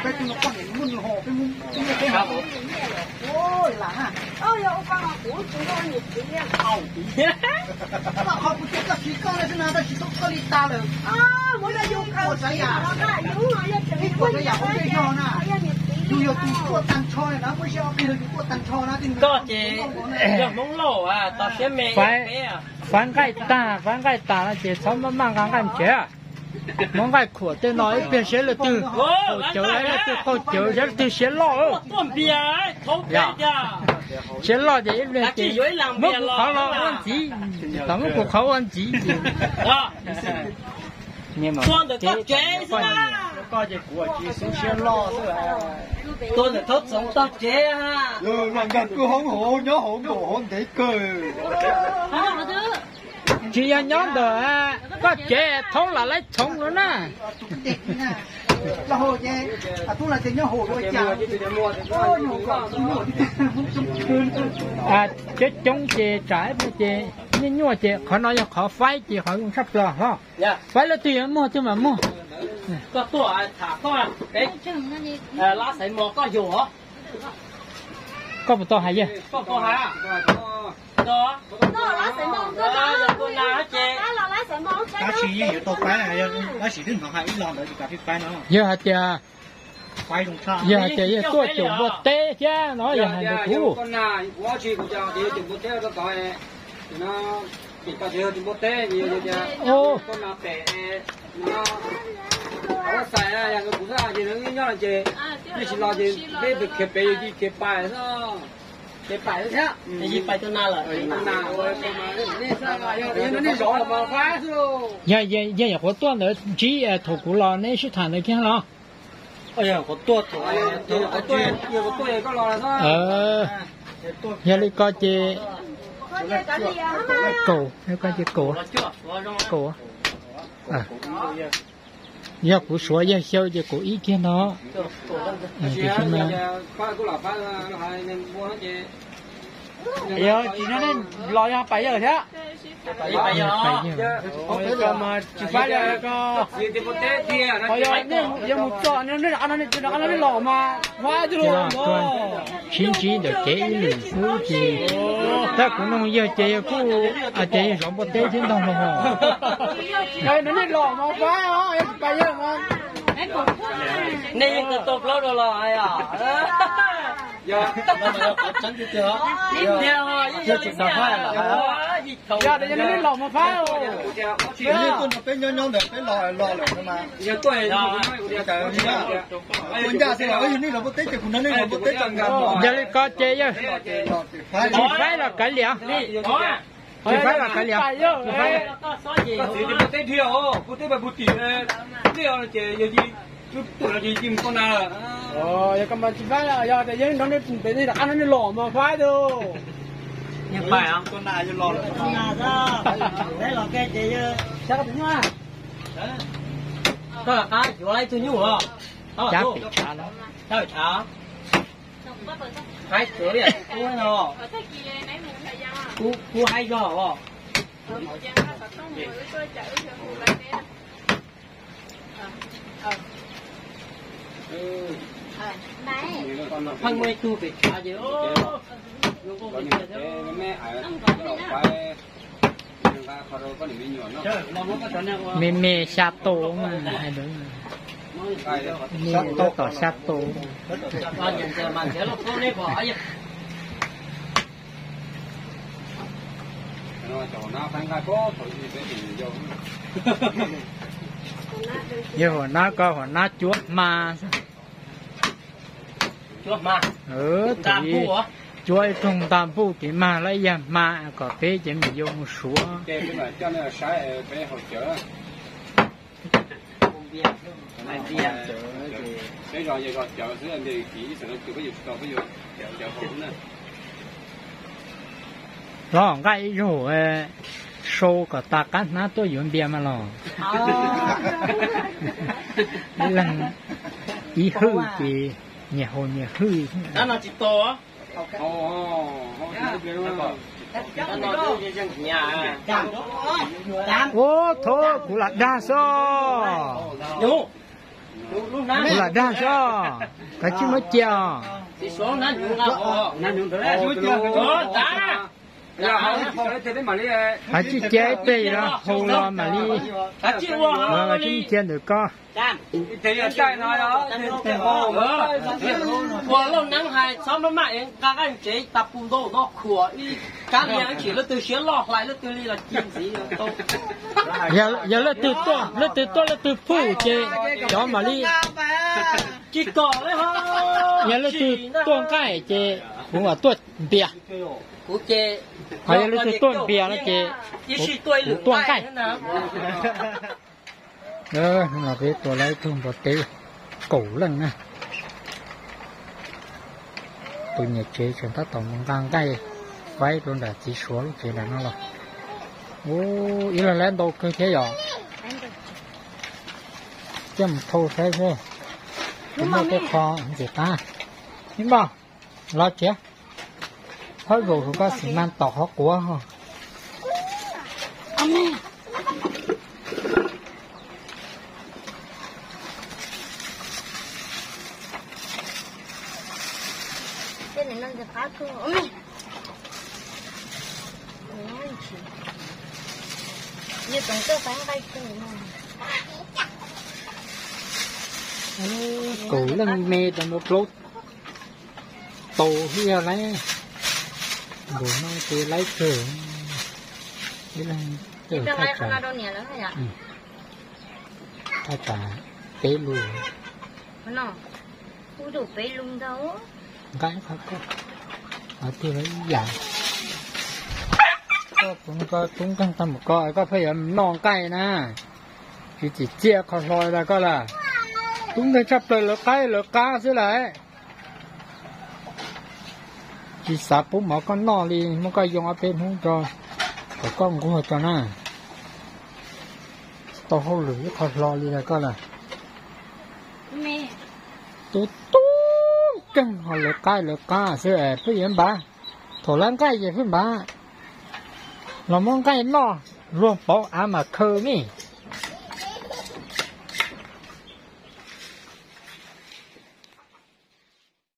Peb tus no poj niam muaj nws hos peb muaj peb hos. Lam na. Koj qhov kuv tias koj siv koj na xwb na tab sis koj li tas lawm. Ib puas tsav yam, ib puas tsav yam hauv tej yog na. Yus yog tus tuaj tag nrho na, muaj sia ob peb yog tus tuaj tag nrho na. Koj ces yog Hmoob Lauj, tos siab me. Faib nqaij tag, faib nqaij tas no ces txhob maj maj nqa nqaij tsev. Muab nqaij khuam tej no ib pliag seb leej twg haus cawv, leej twg qaug cawv, seb leej twg siab loj. Siab loj ces ib pliag ces muab kuv qhov los ua ntxiv, tau muab kuv qhov ua ntxiv ces tua ntawm tog tsev xwb na. Koj ces kuv tsis xub siab loj xwb. Tua ntawm thaub txoov tog tsev. Los nkag kwj hoob hauv nyob hauv nkaum hauv ntev kawg. Tsis yog nyob ntawm koj tsev, thaub lam laib txhoov no na. Coob coob ces tsam ib pliag ces nyuaj nyuaj ces qhov no yog qhov faib ces qhov zoo tshaj plaws hlo. Faib leej twg yuav muag twg mas muag. Koj tuaj tham koj, lab xaiv mos koj yug os. Koj puas tau hais yawg? Tab sis yeej yuav tau faib, tab sis twb hnov hais ib lo ntawd tsis kav pib faib no. Yawg hais tias, yawg hais tias yawg tuaj caum npua teb thiab no yawg hais ntawd kuv. Yog, yog nyuam qhuav tuaj ntawd ntsib thaum kuv los neb sib tham ntawd kiag los? Yog li ko ces kaum, ko ces kaum, kaum. Yog kuv suav yawg xyaw ces kaum ib kiag no. Tsis no nej los yog pais yawg thiab. Tsis faib li ko. Yog mus txog nej los mas faib tiag los. Sib ntsib ntawm kev ib lwm xwb ces, tab kuv nug yawg ces yawg kuj hais tias yawg zov npua teb thiab ntag no. Nej yeej tau plaub rau los. Yog tias yog nej los mas faib. Peb nyob nyob ntawd peb los los lawm no mas. Ua ncaj xwb los yog nej los npua teb ces kuv nrog nej los npua teb tso nkag. Yog li ko ces yawg, tsis faib los kav liam. Tsis faib los kav liam. Yog koj mas tsis faib, yog tias yawg nrog nej pem nej rov qab nrog nej los mas faib tus. Koj rov qab yuav lawm ib tug nyuj os. Cab pem tshav no. Cab pem tshav. Haib tsuav li kub no. Kub haib zog os. Pheej muaj ib tug pem tshav ces zoo nkauj kawg thiab. Me me xya tus mas hais lawv, me tab tom xya tus. Yog huam nab ko huam nab cuab hma. Cuab ib rooj nta npuj tiv mag lawm ib yam hma kom peb cov me nyuam mus suav. Los nqaij ib zaug, sau kom tas qab hnab tuaj yuav npias mas los. Ib leeg ib hwj ces nyias haus nyias hwj. Ua thaub kuv lam dag xwb. Kuv lam dag xwb, kav tsij muab cia os. Kav tsij cia ib pliag los hu los mam li, los kav tsij cia ntawm koj. Ua lauj neeb hais txhob maj maj ev nqa nqaij ntsev tas pus ntau no khuam ib kab liag ib chim leej twg siab loj hlais leej twg li los ci ntxiv. Yog leej twg tuaj leej twg phuj ces cov mam li tsis kom li. Yog leej twg tuaj nqaij ces kuv mam tuaj npias. Ho yog leej twg tuaj npias no ces kuv tuaj nqaij. Los peb tua lawv ib tug npua teb kaum leej na. Tus niam tsev tseem tab tom mus nqa nqaij faib rau nram txiv Suav lub tsev nram no los. Ub, ib leeg lawv ntau kawg thiab yom. Coj mus thau saib seb puas muaj tej qho ntxim qab. Ib npog, los tsev. Hab zaum rau koj xi mas tom qhov quav ho. Kaum leej me rau npua plaub tau thiab lauj. Nkaus no ces laib kawg. Ib leeg thaj tsam, thaj tsam peb lub. Nqa qhov koj, qhov twg los ib yam. Koj puas nqa tub nkeeg tag mus ko, koj pheej yuav noj nqaij na. Tsis txim txiaj qhov hlo li koj lawm. Tub nkeeg tshaj plaws lawv qaib lawv qab xwb lawm. Tsis xav pub mov koj noj li, muab koj yoo ob peb hnub tso, kom koj nquag tso na. Tsis tau hauj lwm ib qho hlo li lawm koj lawm. Tub tub nkeeg ho lawv qaib lawv qab xwb es pheej yuav npav. Thaum lawv nqaij ces pheej npav. Los muab nqaij noj luag pauv av mas khaws me.